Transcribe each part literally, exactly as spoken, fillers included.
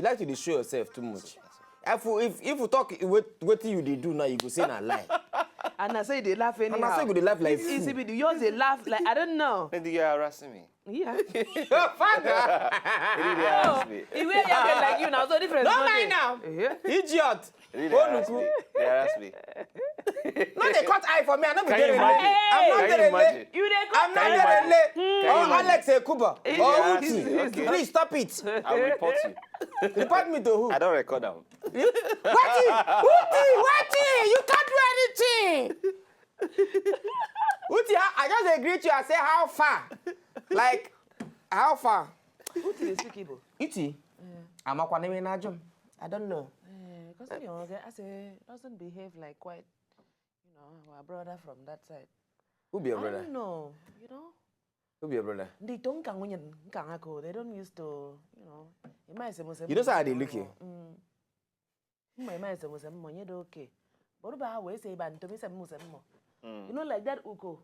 You like to dey show yourself too much. If you, if, if you talk what, wetin you dey do now, you go say na lie. And I say they laugh anyhow. And I say you go dey laugh like This fool. E C B D, yours they laugh like, I don't know. Lady, you're harassing me. Yeah. Father. Lady, they harass me. He wear jacket like you now, so different. No Don't mind they? now. Yeah. Idiot. Lady, they harass Onuku. me. They harass me. No dey cut eye for me. I no be Can you dey imagine? relay. I'm not Can dey you relay. imagine? You dey I'm cut not Can you dey imagine? relay. Can you Or imagine? Alex Ekuba. He Or dey Uti. Okay. Please stop it. I will report you. Report me to who? I don't record them. Wetin? Uti, wetin? You can't do anything. Uti, I, I just dey greet you. I say, "How far?" Like, how far? Who do you speak Igbo? Uti, amakwa na ime na-ajụ m. I don't know. Because you know, I say doesn't behave like quite, you know, our brother from that side. Who be your I brother? Don't know, you know. Who be your brother? They don't can win, can go. They don't used to, you know. It might say, You know how they look you. Mm. My mind say, "Mose mo, you okay." But Ruba, we say, "Ban to me, say, Mose mo." You know, like that Uko.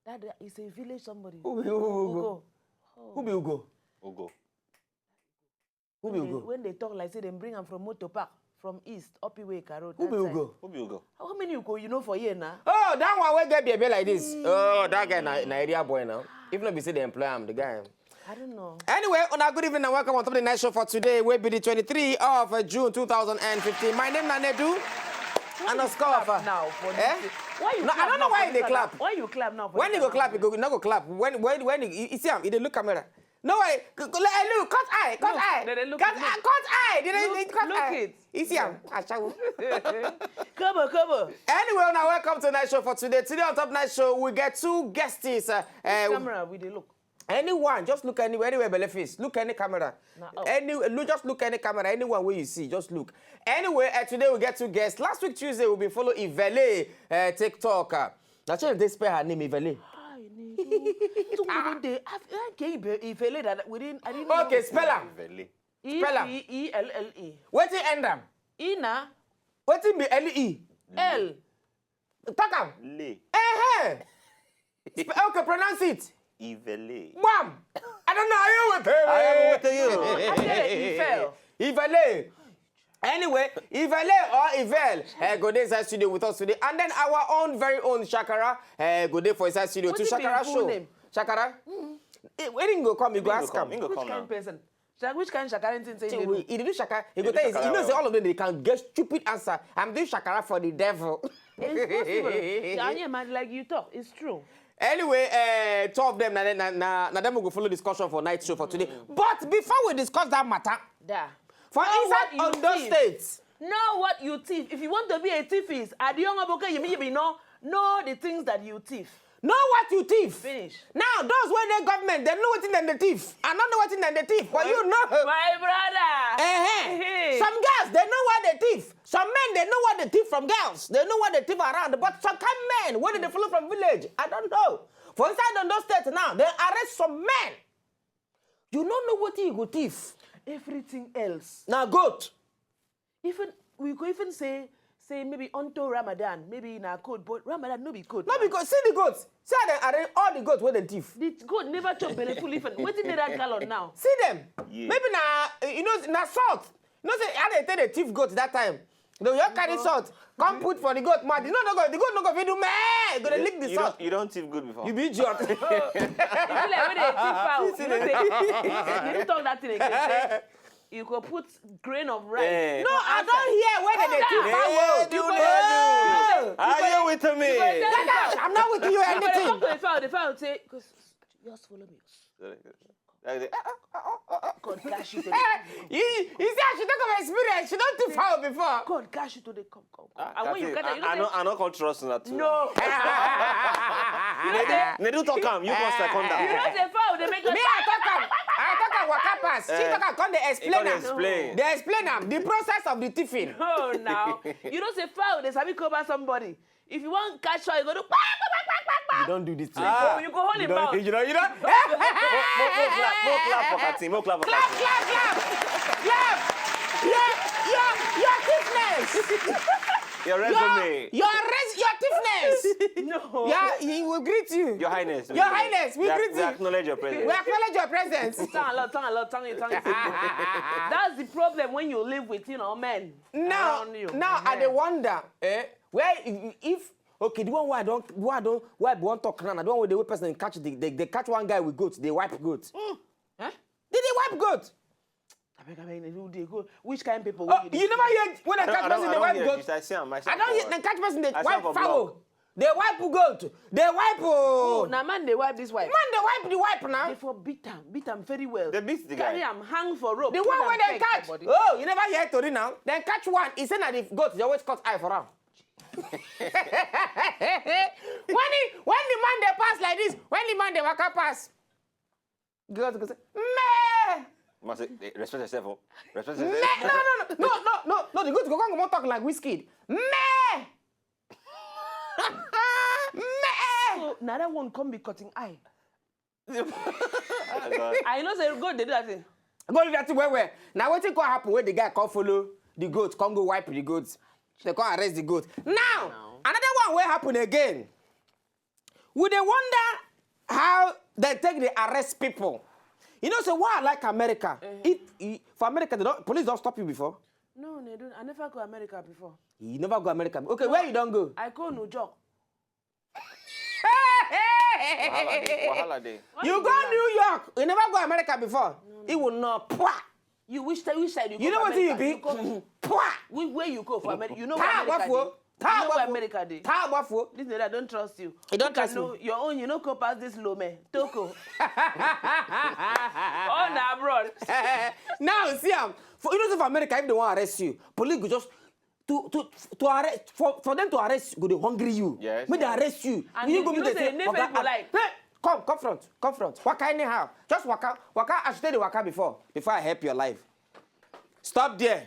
That is a village somebody. Who be who, who, who, Uko. Who be Ugo? Oh. Who be When they, Ugo? When they talk like say they bring them from Motor Park, from East, Up Iweka Road. Who That be side. Ugo? Who be Ugo? How many Uko you know for here now? Oh, that one wey get bebe like this. Oh, that guy na, na area boy now. If not be say they employ him, the guy. I don't know. Anyway, una good evening and welcome on top of the night show for today. Will be the twenty-three of uh, June two thousand and fifteen. My name na Nedu. And a score Clap now for Eh? this. Why you No, clap I don't know now why for they this clap. One? Why you clap now for When this you go one? Clap, you go not go clap. When when when you, you see him, he dey look camera. No way. C- c- Look, cut eye, cut Look, eye. they dey look, cut look. Eye, cut eye. They dey Look, they cut look eye. It. You see him, ashawo. Come on, come on. Anyway, now welcome to the night show for today. Today on top night show we get two guests. Uh, uh, Camera, we dey look. Anyone, just look anywhere, anywhere belly face. Look any camera. Na up. Any, look, just look any camera. Anyone where you see, just look. Anyway, uh, today we get two guests. Last week Tuesday we be follow Ivele uh, TikTok. Uh, na she dey spell her name Ivele. Hi, Nedu. Two people dey. I can't be Ifele that we didn't. I didn't. Okay, spell am. Vele. Spell am. E V E L L E. Wetin end am? E na Wetin be L E? L. Talk am. Le. Eh. Spe- Okay, pronounce it. Ivele. Bam. I don't know how you with him. I am with you. After Ifel. Ivele. Anyway, Ivele or Ivel uh, go dey inside studio with us today. And then our own very own Shakara uh, go dey for inside studio What to is your Shakara full show. Name? Shakara? Eh, when he go come, you go He go ask come, him. he go Which come kind now. Person? Sha- Which kind Shakara thing say He you will- do? he dey do Shakara. He He go do tell you, Shakara you know, say well. All of them they can get stupid answer. I'm doing Shakara for the devil. It's possible. Yeah, yeah, man, like you talk, it's true. Anyway, uh, two of them, na, na, na, na them we go follow discussion for night show for today. But before we discuss that matter, Da. for Know inside what you Ondo thief. State, Know what you thief. If you want to be a thief, is Adiongo Boke Yemi Yemi know know the things that you thief. Know what you thief. Finish. Now, those wey dey government, they know wetin dem dey thief. I no know wetin dem dey thief, but you know. My brother. Eh-heh. Hey. Some girls, they know what they thief. Some men, they know what they thief from girls. They know what they thief around. But some kind men, when they follow from village, I don't know. For inside Ondo State now, they arrest some men. You no know wetin you go thief. Everything else. Na goat. Even we could even say say maybe unto Ramadan, maybe in our code, but Ramadan no be code. No, because see the goats. See how they arrange all the goats wey dem thief. The goat never chop belly full even. Wetin dey that gallon now? See them. Yeah. Maybe na uh, you know na salt. You know say how they take the thief goat that time. They will just carry salt, come put for the goat mouth. You know no go, the goat no go fit do meh. Go dey lick the You salt. don't, you don't thief good before. You be idiot. You be like when they thief fowl. You know say you no talk that thing again. Say, you go put grain of rice. Eh. No, I don't hear where they dey thief Eh, fowl. do You go they dey- do? No. Are you with me? You go dey- Get out! I'm not with you or You go dey talk anything. to the fowl. The fowl say, "Just follow me." Like, eh, ah, ah, ah, ah, ah. God catch you You, you see, she talk of experience. She don't thief fowl before. God catch you today. Come, come, come. Ah, And when you Kathy, catch her, you I, I know no, I no come trust una too. No. Nedu talk am. You go second You know am. the fowl they make us. Me, I talk am. I talk am waka pass. She Eh. Talk am come dey You explain come am. Explain. Dey explain am the process of the thiefing. No, now you know say fowl they sabi cover somebody. If you want catch fowl, you go do kpa kpa kpa kpa kpa. You don't do this thing. Oh, you go hold You him don't, mouth. you know, you know. Mo, mo, mo clap, mo clap for Kathy. Mo clap for Clap, Kathy. clap, clap, clap. Your, your, your thiefness. Your Your, resume. your res, your thief Highness. No. Yeah, he will greet you. Your Highness. Your Highness, we, we greet you. We acknowledge your presence. We acknowledge your presence. Thank you, Lord. Thank you, Lord. Thank you, thank you. That's the problem when you live with, you know, men. Now, around you. Now I dey wonder, eh, where if, if, okay, the one where I don't, where I don't, where I want to talk now, the one where the way person catch the, they, they catch one guy with goat, they wipe goat. Mm. Eh? They, they wipe goat. Abeg, abeg, they do, they go. Which kind of people? Oh, you never hear when I catch person they wipe goat? I don't hear. Then catch person they wipe fowl. They wipe goat. They wipe. Oh, now man, they wipe this wipe. Man, they wipe the wipe now. They for beat am, beat am very well. They beat the guy. Carry am, hang for rope. The one where they catch. Oh, you never hear tori now? Then catch one. He say na the goat. They always cut eye for am. When he, when the man they pass like this, when the man they waka pass, goat go say, "Meh!" Must say, eh, respect yourself, oh. Respect yourself. Meh! No, no, no, no, no, no. The goat go come, come talk like Wizkid. Meh! Meh! So now that one come be cutting eye. I know say goat they do that thing. Go do that thing well, well. Now wetin come happen when the guy come follow the goat, come go wipe the goat. They come arrest the goat. Now, another one will happen again. We dey wonder how they take dey arrest people. You know, say why I like America. If, if for America, they don't, police don't stop you before. No, they don't. I never go America before. You never go America. Okay, where you don't go? I go New York. Wahala dey. You go New York. You never go America before. It will not. Pwah! You which side, which side you go? You know what you be? Pwah! Where you go for America? You know where America dey? This day I don't trust you. You don't trust me. Your own, you know, go pass this low man. Toko. On abroad. Now, see, um, for, you know, for America, if they want to arrest you, police go just to, to, to arrest, for, for them to arrest, go dey hungry you. Yes. Make they arrest you. And you go meet them, say, "Oga, like, hey, come, come front, come front. Waka anyhow. Just waka, waka as you take the waka before, before I help your life." Stop there.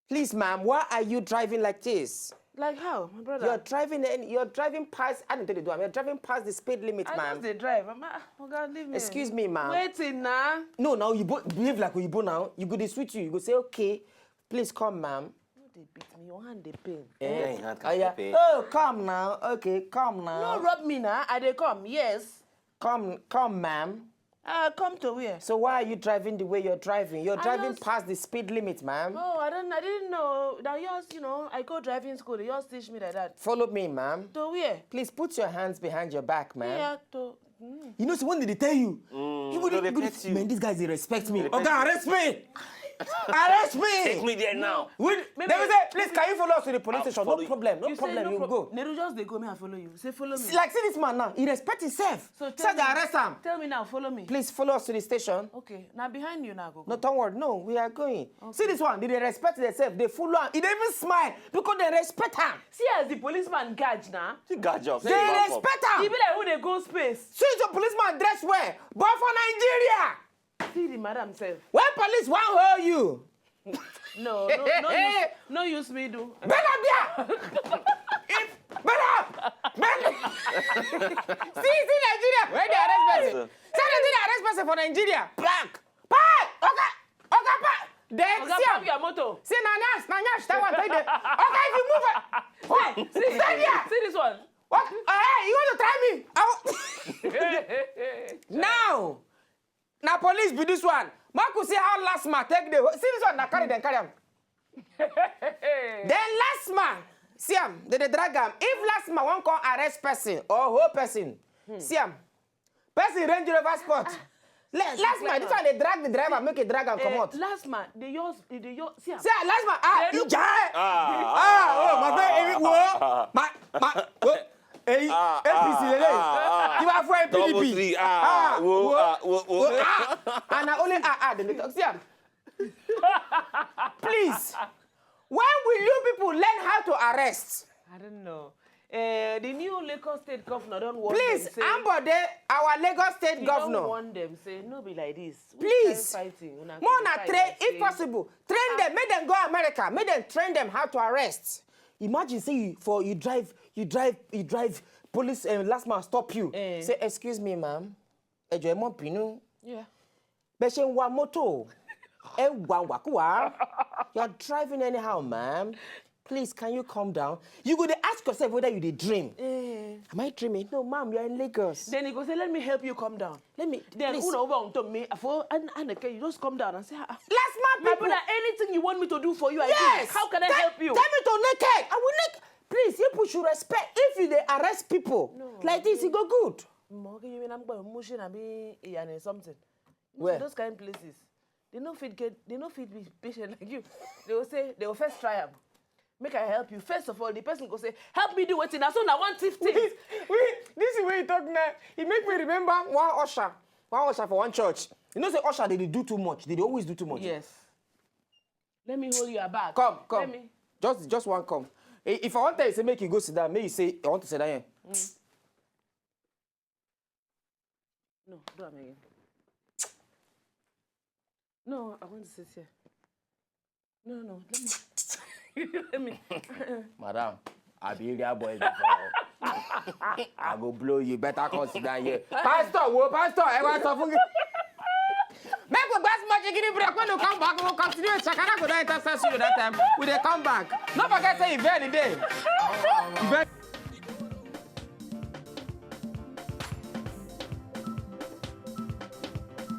Please, ma'am, why are you driving like this? Like how, my brother? You're driving and you're driving past, I don't tell you, you're driving past the speed limit, ma'am. I just dey drive. I'm, ah, Oga, leave me. Excuse me, ma'am. Waiting now. No, now you behave like you now. You go dey sweet you. You go say, "Okay, please come, ma'am." No dey beat me. Your hand dey pain. Eh? Oh, come now. Okay, come now. No rub me now. I dey come. Yes. Come, come, ma'am. Uh, come to where? So why are you driving the way you're driving? You're driving past the speed limit, ma'am. Oh, I don't, I didn't know. That yours, you know, I go driving school. They just teach me like that. Follow me, ma'am. To where? Please put your hands behind your back, ma'am. Yeah, to. Mm. You know, so when they tell you, you go, they respect you. Man, these guys, they respect me. Oga, arrest me. Arrest me. Take me there now. They will say, "Please, can you follow us to the police station?" No problem. No problem. You go. Neru just dey go, me I follow you. Say, "Follow me." Like, see this man now. He respect himself. So they arrest him. Tell me now, follow me. "Please follow us to the station." Okay, now behind you now, go. No, don't worry. No, we are going. See this one. They respect themselves. They follow him. He dey even smile because they respect him. See as the policeman gauge now. See gauge up. They respect him. He be like who dey go space. See the policeman dress well, but for Nigeria. See the madam self. When police wan hold you. No, no, no use, no use me do. Better there. Better. Better. See, see Nigeria. Where they arrest person? Say they dey arrest person for Nigeria. Park. Park. Oga, oga, park. Then see am. Park your motor. See, na nyash, na nyash that one take dey. Oga, if you move, stay there. See this one. What? Hey, you want to try me? Now, na police be this one. Make we see how last man take the. See this one, na carry dem carry am. Then last man, see am, they dey drag am. If last man wan come arrest person or hold person, see am, person Range Rover Sport. Last man, this one they drag the driver, make a drag and come out. Last man, they yours, they yours, see am. See am, last man, ah, Ija. Ah, oh, my friend, my, my, hey, A P C, lele. Give her for P D P. Ah, wo, ah, wo, wo, ah. And I only ah, ah, they talk. See am. Please, when will you people learn how to arrest? I don't know. Eh, the new Lagos State governor don warn them. Please, say, Ambode, our Lagos State governor, don warn them, say, "No be like this." Which kind fighting? Please, more na train, if possible, train them, make them go America, make them train them how to arrest. Imagine say you, for you drive, you drive, you drive, police, um, last man stop you. Eh. Say, "Excuse me, ma'am. Ẹ jọ̀ọ́, ẹ má bínú." Yeah. Bẹ́ẹ̀ ṣe ń wa mọ́tò, ẹ wà wàkúwà. You're driving anyhow, ma'am. Please, can you calm down? You go dey ask yourself whether you dey dream. Eh. Am I dreaming? No, ma'am, you're in Lagos. Then he go say, "Let me help you calm down." Let me. Then Please. Una over on top me. I for and and okay, you just calm down and say, "Ah, ah, Last man, my people. Brother, anything you want me to do for you, I Yes. do. How can I Tell- help you?" Tell me to naked. I will naked. Please, you people should respect. If you dey arrest people No, like this, it go good. Mo, okay, you mean I'm going to motion and be and something. Where? Those kind of places. They no fit get. They no fit be patient like you. They will say they will first try am. Make I help you. First of all, the person go say, "Help me do wetin." Na so na one thief thing. Wait, this is where you talk now. It make me remember one usher. One usher for one church. You know say usher they dey do too much. They dey always do too much. Yes. Let me hold your bag. Come, come. Let me. Just, just one come. I- If I want tell you say make you go sit down, make you say I want to sit down here. No, do am again. No, I want to sit here. No, no, let me. Let me. Madam, I be area boy before. I go blow you. Better come sit down here. Pastor, wo pastor, ẹ wá sọ fún mi. Make we gbas much gini break. When we come back, we will continue. Shakara go down enter session that time. We dey come back. No forget say event dey. Event.